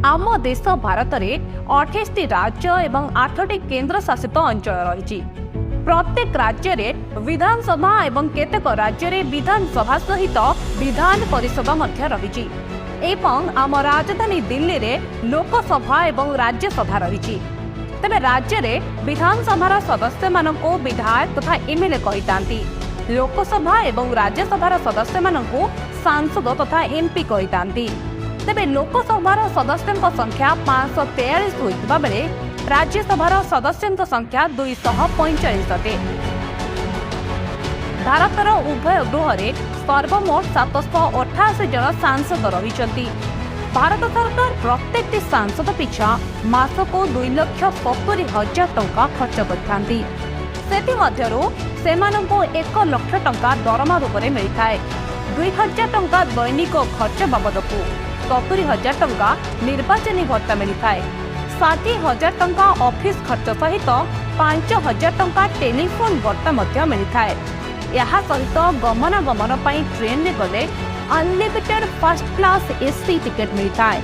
ଆମ ଦେଶ ଭାରତରେ 28ଟି ରାଜ୍ୟ ଏବଂ 8ଟି କେନ୍ଦ୍ରଶାସିତ ଅଞ୍ଚଳ ରହିଛି। ପ୍ରତ୍ୟେକ ରାଜ୍ୟରେ ବିଧାନସଭା ଏବଂ କେତେକ ରାଜ୍ୟରେ ବିଧାନସଭା ସହିତ ବିଧାନ ପରିଷଦ ମଧ୍ୟ ରହିଛି ଏବଂ ଆମ ରାଜଧାନୀ ଦିଲ୍ଲୀରେ ଲୋକସଭା ଏବଂ ରାଜ୍ୟସଭା ରହିଛି। ତେବେ ରାଜ୍ୟରେ ବିଧାନସଭାର ସଦସ୍ୟମାନଙ୍କୁ ବିଧାୟକ ତଥା ଏମଏଲଏ କହିଥାନ୍ତି। ଲୋକସଭା ଏବଂ ରାଜ୍ୟସଭାର ସଦସ୍ୟମାନଙ୍କୁ ସାଂସଦ ତଥା ଏମପି କହିଥାନ୍ତି। ତେବେ ଲୋକସଭାର ସଦସ୍ୟଙ୍କ ସଂଖ୍ୟା 543 ହୋଇଥିବା ବେଳେ ରାଜ୍ୟସଭାର ସଦସ୍ୟଙ୍କ ସଂଖ୍ୟା 245 ଅଟେ। ଭାରତର ଉଭୟ ଗୃହରେ ସର୍ବମୋଟ 788 ଜଣ ସାଂସଦ ରହିଛନ୍ତି। ଭାରତ ସରକାର ପ୍ରତ୍ୟେକଟି ସାଂସଦ ପିଛା ମାସକୁ 2,70,000 ଟଙ୍କା ଖର୍ଚ୍ଚ କରିଥାନ୍ତି। ସେଥିମଧ୍ୟରୁ ସେମାନଙ୍କୁ 1 ଲକ୍ଷ ଟଙ୍କା ଦରମା ରୂପରେ ମିଳିଥାଏ, 2000 ଟଙ୍କା ଦୈନିକ ଖର୍ଚ୍ଚ ବାବଦକୁ, 70,000 ଟଙ୍କା ନିର୍ବାଚନୀ ଭତ୍ତା ମିଳିଥାଏ, 60,000 ଟଙ୍କା ଅଫିସ ଖର୍ଚ୍ଚ ସହିତ 5000 ଟଙ୍କା ଟେଲିଫୋନ୍ ଭତ୍ତା ମଧ୍ୟ ମିଳିଥାଏ। ଏହା ସହିତ ଗମନାଗମନ ପାଇଁ ଟ୍ରେନରେ ଗଲେ unlimited first class AC ticket ମିଳିଥାଏ।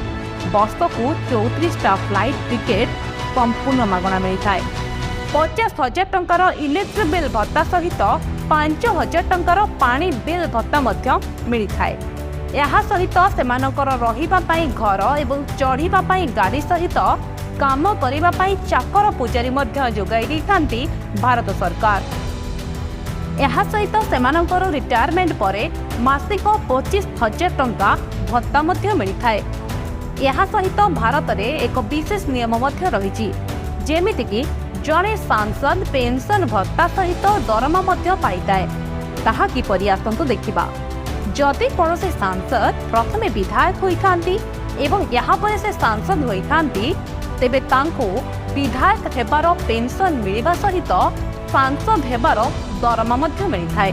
ବର୍ଷକୁ 34ଟା ଫ୍ଲାଇଟ୍ ଟିକେଟ୍ ସମ୍ପୂର୍ଣ୍ଣ ମାଗଣା ମିଳିଥାଏ। 50,000 ଟଙ୍କାର ଇଲେକ୍ଟ୍ରିକ୍ ବିଲ୍ ଭତ୍ତା ସହିତ 5000 ଟଙ୍କାର ପାଣି ବିଲ୍ ଭତ୍ତା ମଧ୍ୟ ମିଳିଥାଏ। ଏହା ସହିତ ସେମାନଙ୍କର ରହିବା ପାଇଁ ଘର ଏବଂ ଚଢ଼ିବା ପାଇଁ ଗାଡ଼ି ସହିତ କାମ କରିବା ପାଇଁ ଚାକର ପୂଜାରୀ ମଧ୍ୟ ଯୋଗାଇ ଦେଇଥାନ୍ତି ଭାରତ ସରକାର। ଏହା ସହିତ ସେମାନଙ୍କର ରିଟାୟାରମେଣ୍ଟ ପରେ ମାସିକ 25,000 ଟଙ୍କା ଭତ୍ତା ମଧ୍ୟ ମିଳିଥାଏ। ଏହା ସହିତ ଭାରତରେ ଏକ ବିଶେଷ ନିୟମ ମଧ୍ୟ ରହିଛି, ଯେମିତିକି ଜଣେ ସାଂସଦ ପେନ୍ସନ୍ ଭତ୍ତା ସହିତ ଦରମା ମଧ୍ୟ ପାଇଥାଏ। ତାହା କିପରି, ଆସନ୍ତୁ ଦେଖିବା। ଯଦି କୌଣସି ସାଂସଦ ପ୍ରଥମେ ବିଧାୟକ ହୋଇଥାନ୍ତି ଏବଂ ଏହାପରେ ସେ ସାଂସଦ ହୋଇଥାନ୍ତି, ତେବେ ତାଙ୍କୁ ବିଧାୟକ ହେବାର ପେନ୍ସନ୍ ମିଳିବା ସହିତ ସାଂସଦ ହେବାର ଦରମା ମଧ୍ୟ ମିଳିଥାଏ।